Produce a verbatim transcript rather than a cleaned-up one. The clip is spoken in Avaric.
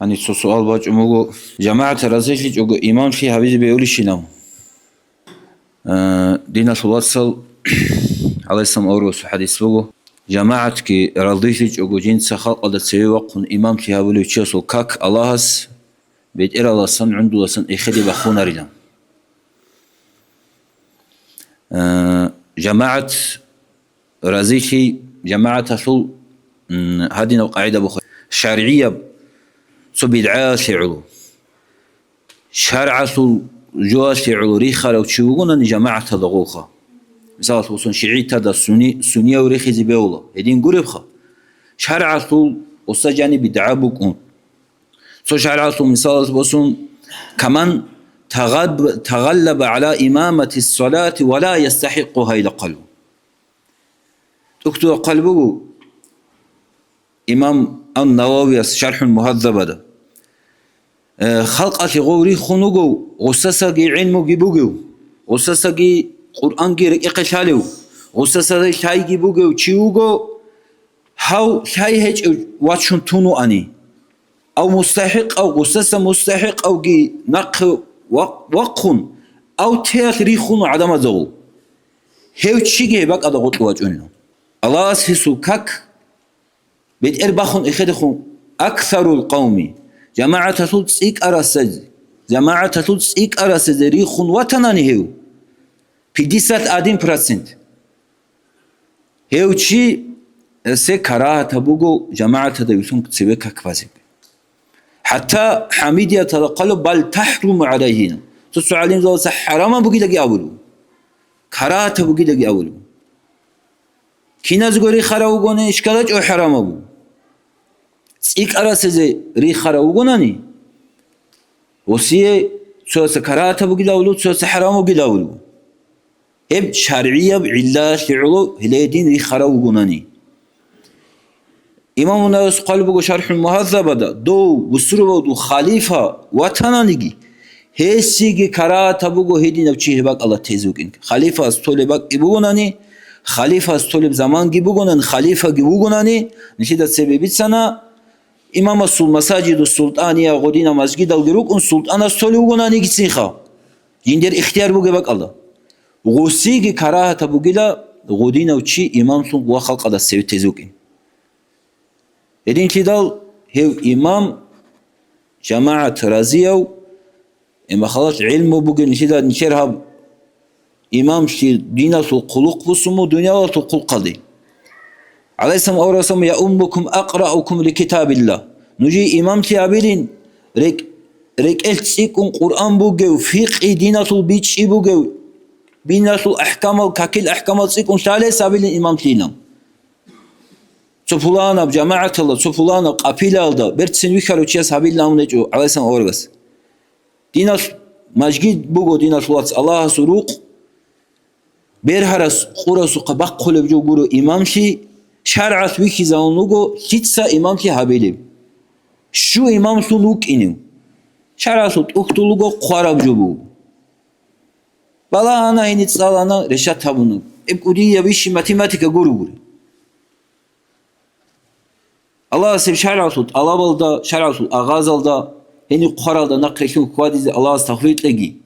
Гьаниб цо суал бачӀун буго, жамагӀат разилъичӀого имамлъи гьабизе бегьулищинав? Э, диналъул вацал, гӀалайгьиссалам аварагасул хӀадис буго, жамагӀатги разилъичӀого жинца халкъалда цеве вахъун имамлъи гьабулев чиясул как Аллагьас бетӀераласан, гӀундуласан эхеде бахунарилан. Э, жамагӀат разилъи, жамагӀаталъул, м, гьадинаб къагӀида буго. ШаргӀияб цо бидгӀаялъе гӀоло, шаргӀалъул жоялъе гӀоло рихарав чи вугонани жамагӀаталда гъовха. Мисалалъе босун, шигӀитада суни-, сунияв рихизе бегьула. Гьедин гуребха? ШаргӀалъул оса жаниб бидгӀа букӀун. Цо шаргӀалъул мисалалъе босун, каман тагъаб-, тагъаллаба гӀала имамати салати ва ла ястахӀикъугьа ила къалу. ТӀухьдузда хъван буго имам ан-Нававияс ШархӀул Мугьаззабада. Э, халкъалъе гъов рихун вугев, гъусасаги гӀилмуги бугев, гъусасаги Къуръанги рекӀехъе лъалев, гъусасаги лъайги бугев чи вуго, гьав лъай гьечӀев вачун тун вуани, ав мустахӀикъав, гъусаса мустахӀикъавги нахъе ва-, вахъун, ав теялъ рихун гӀадамазда гъов. Гьев чиги гьеб бакӀалда гъоркье вачӀунилан. Аллагьас гьесул как бетӀер бахун эхедехун, аксарул къавми, жамагӀаталъул цӀикӀкӀарасез-, жамагӀаталъул цӀикӀкӀарасезе рихун ватанани гьев, пятьдесят один процент. Гьев чи, эсе карагьатаб буго жамагӀаталда вилълъун цеве как базе. ХӀатта хӀамидияталда хъвалеб, бал тахӀруму гӀалайгьина. Цо-цо гӀалимзабаца хӀарамаб бугидаги абулеб. Карагьатаб бугидаги абулеб. Киназго рихарав вугони, ишкалачӀо хӀарамаб буго. ЦӀикӀкӀарасезе рихарав вугонани, осие цояса карагьатаб бугилавлу, цояса хӀарамаб бугилавлу. Гьеб шаргӀияб гӀиллаялъе гӀоло гьеле гьедин рихарав вугонани. Имам Нававияс хъван буго ШархӀул Мугьаззабада, дов бусурбабазул халифа ватананиги, гьесиги карагьатаб буго гьединав чи гьеб бакӀалда тезе вукӀин. Халифас толеб бакӀги бугонани, халифас толеб заманги бугонани, халифаги вугонани, нилъеда цебе бицана, имамасул, масажиду султания гъодинаб мажгидалги рукӀун, султанас толев вугонанигицинха, жиндир ихтияр бугеб бакӀалда. Гъосиги карагьатаб бугила гъодинав чи имамлъун ва халкъалда цеве тезе вукӀин. Гьединлъидал гьев имам, жамагӀат разияв, имахалат гӀилму бугин лъила нилъер гьаб имамлъи диналъул хъулухъ бусуму дуниялалъул хъулухъалде. ГӀалайгьиссалам аварагасам: «Я уммукум акъраукум ли китабилла». Нужее имамлъи абилин, рекӀ-, рекӀелъ цӀикӀкӀун Къуръан бугев, фикъи диналъул бичӀчӀи бугев, диналъул ахӀкамал, какил ахӀкамал цӀикӀкӀун лъалес абилин имамлъинав. Цо пуланаб жамагӀаталда, цо пуланаб къапилаялда берцин вихьарав чияс гьабилин абун гьечӀо гӀалайгьиссалам аварагас. Диналъ мажгид буго, диналъ вац, Аллагьасул рукъ, бергьарас къурасухъа бахъулеб жо гуро имамлъи, шаргӀалъ вихьизавун вуго лъица имамлъи гьабилеб. Щу имамлъун вукӀинев? ШаргӀалъул тӀухьдул вуго, хъвараб жо буго. Балагьана гьени, цӀалана, решат гьабуна. Эб кӀудияб иши математика гуро гури. Аллагьас гьеб шаргӀалъул тӀалабалда, шаргӀалъул агъазалда, гьениб хъваралда нахърилълъун хьвадизе Аллагьас тавфикъ кьеги.